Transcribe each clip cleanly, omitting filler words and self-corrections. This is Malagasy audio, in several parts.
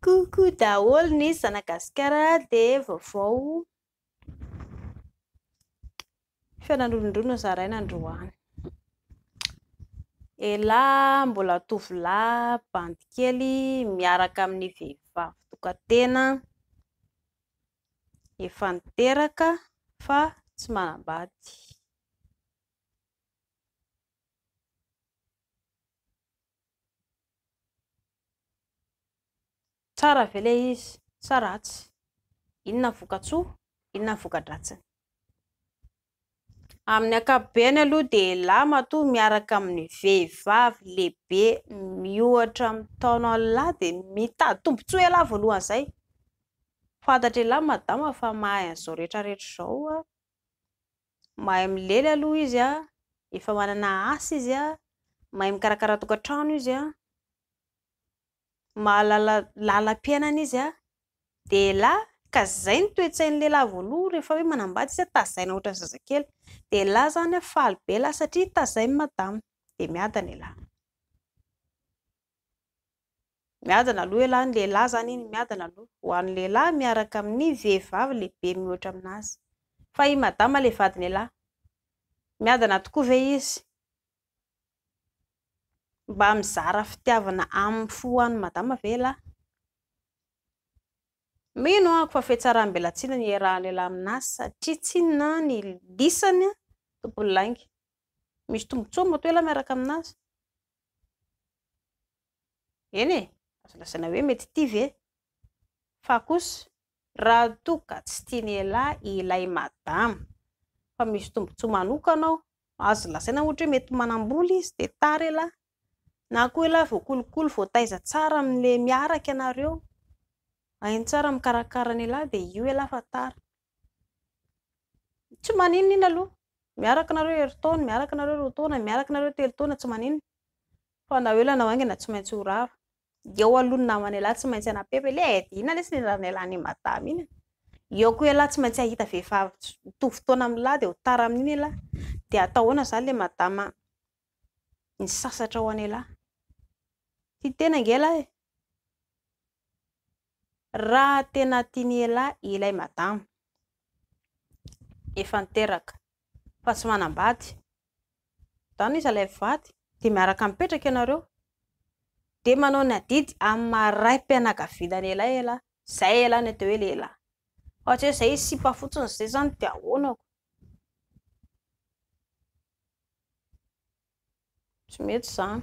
Coucou daholo ny zanagasikara dia vaovao fiainan'olon-droa no zaraina androany. Elah mbola tovolahy bandy kely miaraka amin'ny vehivavy tokan-tena efa niteraka fa tsy manambady. Tsara ve ilay izy sa ratsy? Inona ny voka-tsoa? Inona ny voka-dratsiny? Amin'ny ankapobeny aloha dia lahy matoa miaraka amin'ny vehivavy lehibe miohatra amin'ny taonan'ny lahy dia mitady tombontsoa ialahy voalohan'izay. Fantatr'ialahy madama fa mahay an'izao rehetrarehetra izao aho. Mahay milely aloha izy an, efa manana asa izy an, mahay mikarakara tokantrano izy an. Mahalala lalam-piainana izy an, dia elah, ka izay ny toe-tsain'ny lehilahy voalohany rehefa hoe manambady izy an, tazaina ohatran'ny zazakely. Dia elah izany an, faly be elah satria tazain'i madama. Dia miadana elah. Miadana aloha elah, ny lehilahy izany iny, miadana aloha. Ho an'ny lehilahy miaraka amin'ny vehivavy lehibe mihoatra aminazy. Fa i madama ilay vadin'elah, miadana tokoa ve izy? Mba mizara fitiavana amin'ny fo ho an'i madama ve elah? Mino aho fa fihatsaram-belatsiana ny iarahan'elah aminazy satria tsinona ny lisany tompon'ny lainga. Misy tombotsoa matoa elah miaraka aminazy. Eny e, azo lazaina hoe mety tia ve? Fa kosa raha toa ka tsy tian'elah ilay madama fa misy tombotsoa manokana ao, azo lazaina ohatra hoe mety manambola izy dia tara elah, na koa elah voakolokolo, voataiza tsara amin'ilay miaraka ianareo, hainy tsara mikarakara an'elah dia io elah fa tara. Tsy maninona iny aloha, miaraka nareo herintaona, miaraka nareo 2 taona, miaraka nareo 3 taona, tsy maninona. Fa na ho ela na ho haingana tsy maintsy ho rava. Eo aloha ny naman'ialahy tsy maintsy hanapepy hoe le inona lesy ny anaran'ialahy any madama iny e. Eo koa ialahy tsy maintsy hahita vehivavy mitovy taona amin'ilahy dia ho tara amin'iny ialahy. Dia atao ahoana izany ilay madama nisasatra ho an'ialahy? Tia tena ange ialahy e. Raha tena tian'ialahy ilay madama efa niteraka fa tsy manambady, Zany izy alaivo vady dia miaraka mipetraka ianareo dia manao ny adidy amin'ny maha raim-pianakaviana an'ialahy ialahy, zay ialahy no atao hoe lehilahy. Fa tsy hoe zay sipa fotsiny zay zany dia ahoana ko. Tsy mety izany.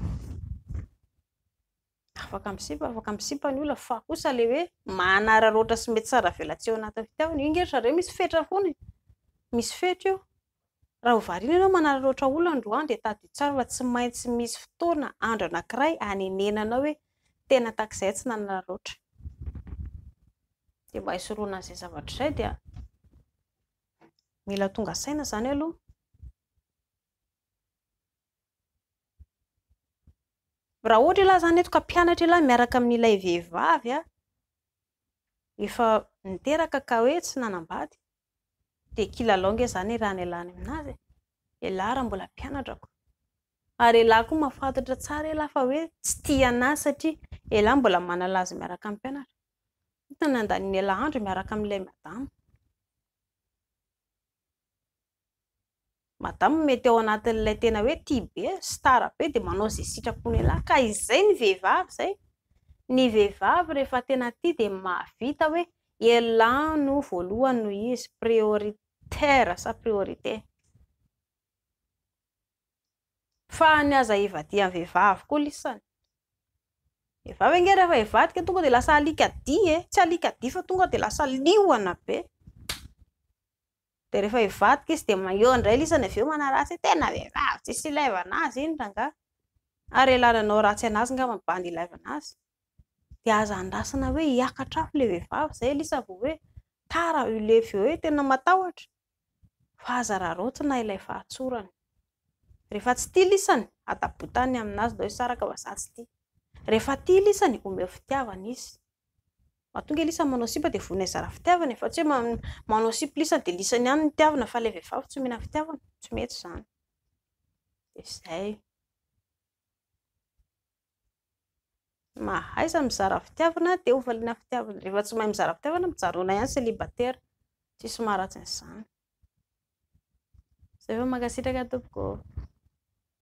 Afaka misipa, afaka misipa ny olona fa kosa ilay hoe manararaotra sy mety tsara velatsihy ao anatin'ny fitiavana, io ange ry zareo misy fetra foana e, misy fetra io. Raha ho variana ianao manararaotra olona androany dia tadidio tsara fa tsy maintsy misy fotoana, andro anankiray hanenenanao hoe tena tahak'izay aho tsy nanararaotra. Dia mba hisorohana an'izay zavatra izay dia mila tonga saina izany aloha. Raha ohatra ialahy izany eto ka mpianatra ialahy miaraka amin'ilay vehivavy efa niteraka ka hoe tsy nanambady dia kilalao ange izany iarahan'ialahy any aminazy e. Ialahy raha mbola mpianatra ko. Ary ialahy koa mahafantatra tsara ialahy fa hoe tsy tia anazy satria ialahy mbola manala azy miaraka amin'ny mpianatra. Inona no andanian'ialahy andro miaraka amin'ilay madama? Madama mety ao anatin'ilay tena hoe tia be, star be dia manao izay sitrapon'ialahy ka izay ny vehivavy izay. Ny vehivavy rehefa tena tia dia mahavita hoe ialahy no voalohany noho izy, prioritaire sa priorité. Fa ny aza ivadihan'ny vehivavy koa lisany. Vehivavy ange rehefa hivadika tonga dia lasa alika dia e, tsy alika dia fa tonga dia lasa liona be. Dia rehefa hivadika izy dia eo indray lisany avy eo manaratsy hoe tena vehivavy tsisy ilaivana azy iny rangahy. Ary elah nanao ratsy anazy angamba ny bandy ilaivana azy. Dia aza andrasana hoe hiakatra afo ilay vehivavy izay lisa vao hoe tara ilay avy eo hoe tena matahotra. Fa aza araraotina ilay fahatsorany. Rehefa tsy tia lisany, adabotany aminazy ndao hisaraka fa za tsy tia. Rehefa tia lisany, omeo fitiavana izy. Mahatonga lisany manao sipa dia vonona hizara fitiavana e, fa tsy hoe manao sipa lisany dia lisany ihany no tiavina fa ilay vehivavy tsy omena fitiavana, tsy mety izany. Dia izay. Mahaiza mizara fitiavana dia hovaliana fitiavana. Rehefa tsy mahay mizara fitiavana mijanona ihany célibataire, tsisy maharatsy an'izany. Izay fa mankasitraka tompoko.